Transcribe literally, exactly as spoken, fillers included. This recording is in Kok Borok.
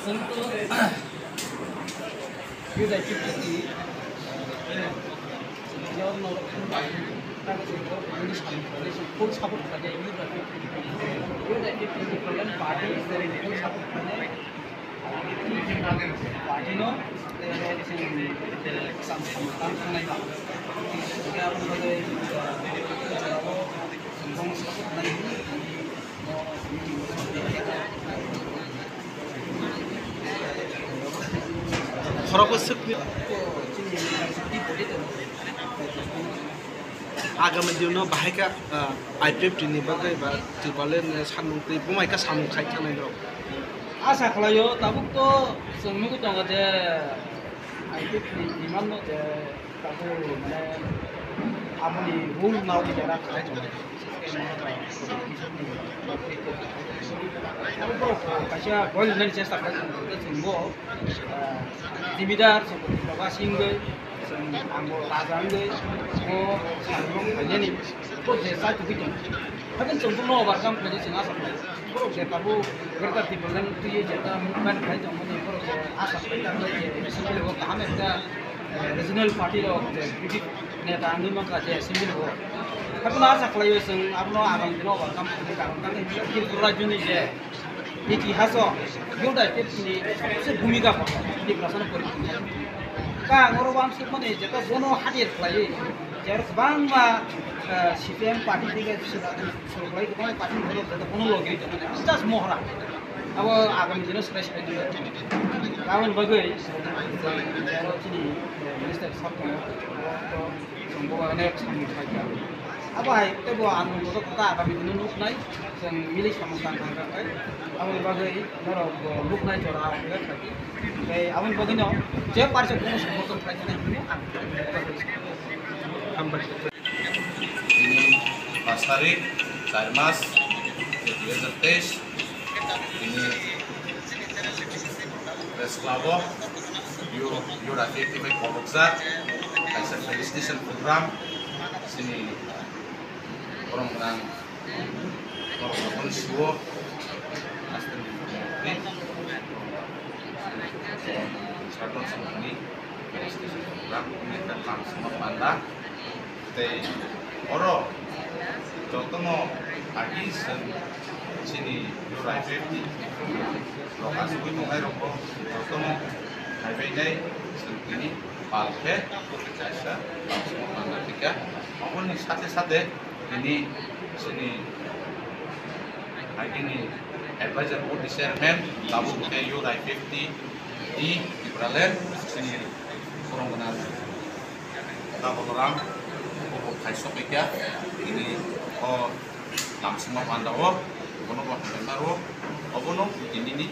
Youth activity, uh, full support khaijak youth activity. Youth activity ni party full support khaijak. Party no, eh, chwng, eh, sam sam tam khanai ba. Khe aboni bagwi, eh, jora o chwng bono support khanai. Khorokbo swkni. Agami dino bahai kha, ah, I P F T ni bagwi ba Tipraland ni samung twi bumai kha samung khai thangnai rok. Asa khlaio, tabuk to chwng nugwi tongo je I P F T ni demand no je tabuk mane aboni rule nw rijak khlai tongo. Kaisa gol rinani chesta khlai tongo, chwngbo, ah, jimidar, chwngbo Tipra Basi wngwi, chwng, angbo raja wngwi, o samung khainani, o je chai tugwi tongo. Haikhe chwng bono overcome khlainai chwng asa khlai. Borok je tabuk Greater Tipraland twiwi je ta movement khlai tongmani, borok je asa khlai ta khlai je, assembly o kaham ekta, eh, regional party rok je B J P neta wngwi mankha je assembly o. Haikhe asa khlaio chwng abono agam dino overcome khlainai, karon khe Tripura rajyoni je itihaso youth activity ni sabse bhumika kotor, Tiprasano poriborton khlai. Ka ang oro uansukmani je ta bono hadier khlaiwi, je oro kwbangma, eh, C P M party theke Suruklai kwbangma party ni borok jata bono logi tongmani. Just mohra. Abo agami dino swrai swrai tongwi. Aboni bagwi, eh, chini, eh, minister sir tongo. Chwng bo bai onek samung khai kha. Abo hai tei bo ang bo ta agami dino nuknai. Chwng mili samung tang kha khe. Aboni bagwi norok bo nuknai jora khe kha. Tei aboni bagwi no je parsa bono samung tang khai kha nai hwnwi ang. Hambai. Tini pas tarik, char mas, dui hajar teis, tini Press Club o Euro, Euro I P F T bai kolokjak kaisa felicitation program, chini borom gwnang borok rokni sio, Aston Martin, Sadon Songni felicitation program, wngkha Lamsongma Panda. Tei oro jotono agi chwng chini Euro I P F T rok achugwi tongnairokbo jotono phaibainai chwng tini pal khe kaisa Lamsongma Panda thika. Aboni sate sate tini chini agini advisor board ni chairman tabuk khe Euro I P F T ni Tipraland chini borom gwnang Balaram, bo bo khai sokphaikha, tini o Lamsongma Panda o, bono bo hambai maro, obono tini ni